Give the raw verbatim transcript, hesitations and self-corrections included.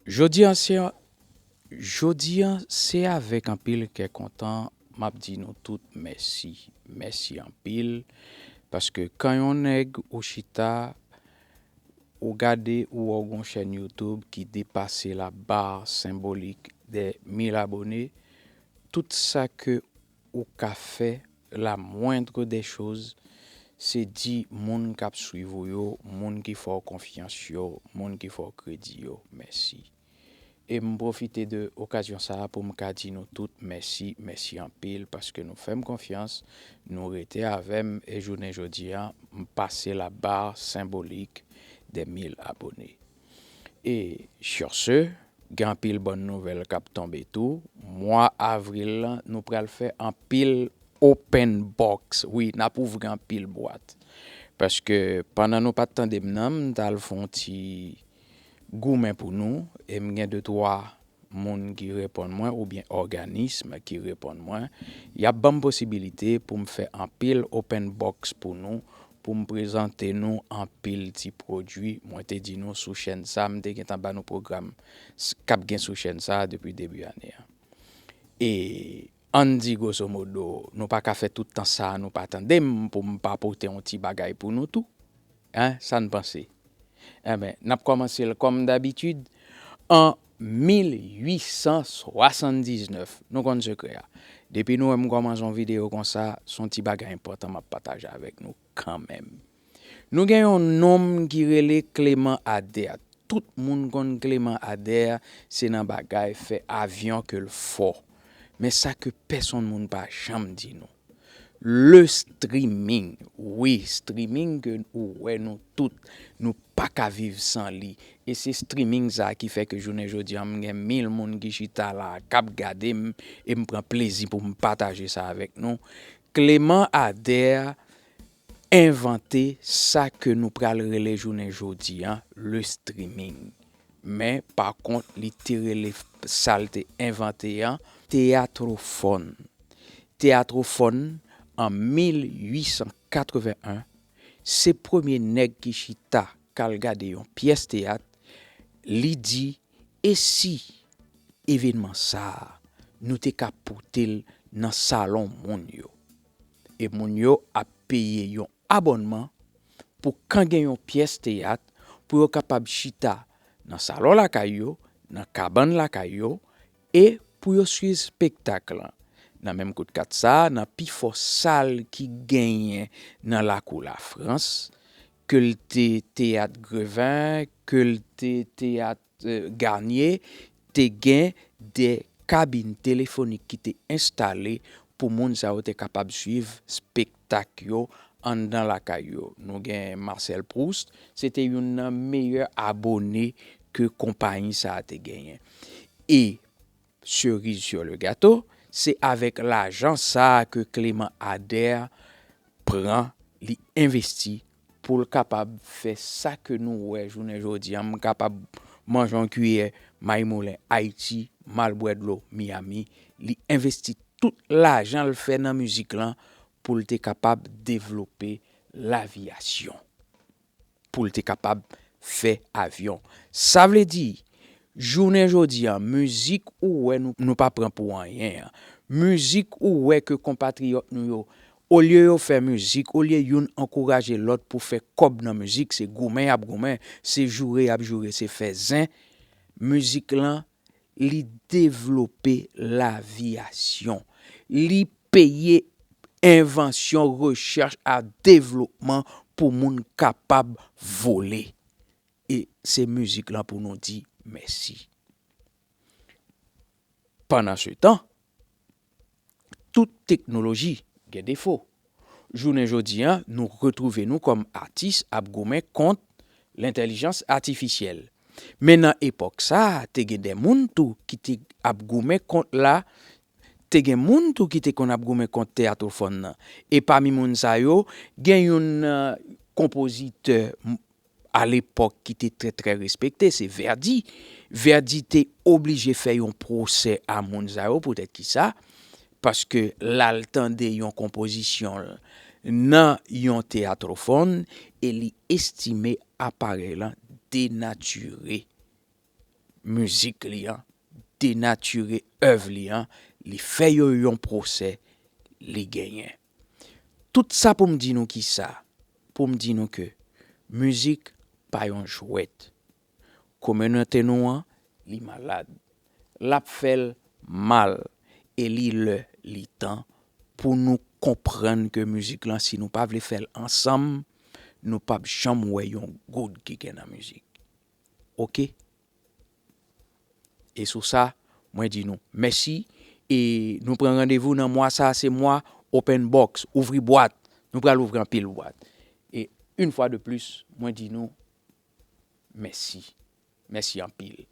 Jodi a se, jodi a se avèk anpil kè kontan m ap di nou tout mèsi. Mèsi anpil, paske kan yon nèg ou chita, ou gade, ou wè w gon chèn YouTube ki depase la barre symbolique des mille abonnés, tout sa ke ou ka fè, la moindre des choses, se di moun k ap swiv ou yo, moun ki fè w konfyans yo, moun ki fè w kredi yo, mèsi. E m pwofite de okazyon sa a pou m ka di nou tout mèsi, mèsi anpil paske nou fè m konfyans, nou rete avè m, e jounen jodi a, m pase la barre symbolique des mille abonnés. E sur ce, gen anpil bòn nouvèl k ap tonbe tou. Mwa avril lan, nou pral fè anpil open box. Wi, n ap ouvri anpil bwat. Paske pandan nou pa t tande m nan, m t al fè yon ti goumen pou nou, e m gen de twa moun ki reponn mwen, oubyen òganism ki reponn mwen. Y ap ban m posibilite pou m fè anpil open box pou nou, pou m prezante nou anpil ti pwodui. Mwen te di nou sou chèn sa, m te gentan ba nou pwogram s-, k ap gen sou chèn sa depi debi ane a. E ann di, grosso modo, nou pa ka fè tout tan sa a, nou pa tande m, pou m pa pote yon ti bagay pou nou tou. Hein, sa n panse? Enben, n ap kòmanse l kòm dabitid an mil uit san swasanndiznèf. Nou konn sekrè a. Depi nou wè m kòmanse yon videyo konsa, se yon ti bagay enpòtan m ap pataje avèk nou kanmenm. Nou gen yon nonm ki rele Clément Ader. Tout moun konn Clément Ader, se nan bagay fè avyon ke l fò. Men sa ke pèsonn moun pa janm di nou. Le streaming. Wi, streaming ke ou wè nou tout, nou pa ka viv san li. E se streaming sa a ki fè ke jounen jodi a, m gen mil moun ki chita la, k ap gade m, e m pran plezi pou m pataje sa avèk nou. Clément Ader envante sa ke nou pral rele jounen jodi a, le streaming. Men, pa kont, li te rele sa l te envante a, Théâtrophone. Théâtrophone, an mil uit san katreven en, se premye nèg ki chita k al gade yon pyès teyat, li di, e si evènman sa a, nou te ka pote l nan salon moun yo? E moun yo ap peye yon abònman pou kan gen yon pyès teyat, pou yo kapab chita nan salon lakay yo, nan kabann lakay yo, e pou yo swiv spektak lan. Nan menm kout kat sa a, nan pifò sal ki genyen nan lakou Lafrans, ke l te teyat Greven, ke l te teyat, eh, Garnier, te gen de kabin telefonik ki te enstale pou moun sa yo te kapab swiv spektak yo anndan lakay yo. Nou gen Marcel Proust, se te youn nan meyè abone ke konpayi sa a te genyen. E cerise sur le gâteau, se avèk lajan sa a ke Clément Ader pran, li envesti pou l kapab fè sa ke nou wè jounen jodi a. M kapab manje yon kiyè may moulen Ayiti, m al bwè dlo Miami. Li envesti tout lajan l fè nan mizik lan pou l te kapab devlope laviyasyon, pou l te kapab fè avyon. Sa vle di, jounen jodi a, mizik ou wè nou, nou pa pran pou anyen an, mizik ou wè ke konpatriyòt nou yo, olye yo fè mizik, olye youn ankouraje lòt pou fè kòb nan mizik, se goumen y ap goumen, se joure y ap joure, se fè zen, mizik lan, li devlope laviyasyon. Li peye envansyon, rechèch ak devlopman pou moun kapab vole. E se mizik lan pou nou di mèsi. Pandansetan, tout teknoloji gen defo. Jounen jodi a, nou retwouve nou kòm atis ap goumen kont lentèlijans atifisyèl. Men nan epòk sa a, te gen de moun tou ki te ap goumen kont la, te gen moun tou ki te konn ap goumen kont teyatwofòn nan. E pami moun sa yo, gen youn nan konpozitè m-, alepòk ki te trè, trè respekte, se Verdi. Verdi te oblije fè yon pwosè a moun sa yo, poutèt ki sa? Paske l al tande yon konpozisyon l nan yon teyatwofòn e li estime aparèy lan denatire. mizik li an, denatire èv li an, li fè yo yon pwosè, li genyen. Tout sa pou m di nou kisa? Pou m di nou ke mizik pa yon jwèt. Kominote nou an, li malad. L ap fè l mal. E li lè, li tan pou nou konprann ke mizik lan, si nou pa vle fè l ansanm, nou p ap janm wè yon goud ki gen nan mizik. Oke? E sou sa, mwen di nou mèsi. E nou pran randevou nan mwa sa, se mwa open box, ouvri bwat. Nou pral ouvri anpil bwat. E yon fwa de plis, mwen di nou mèsi. Mèsi anpil.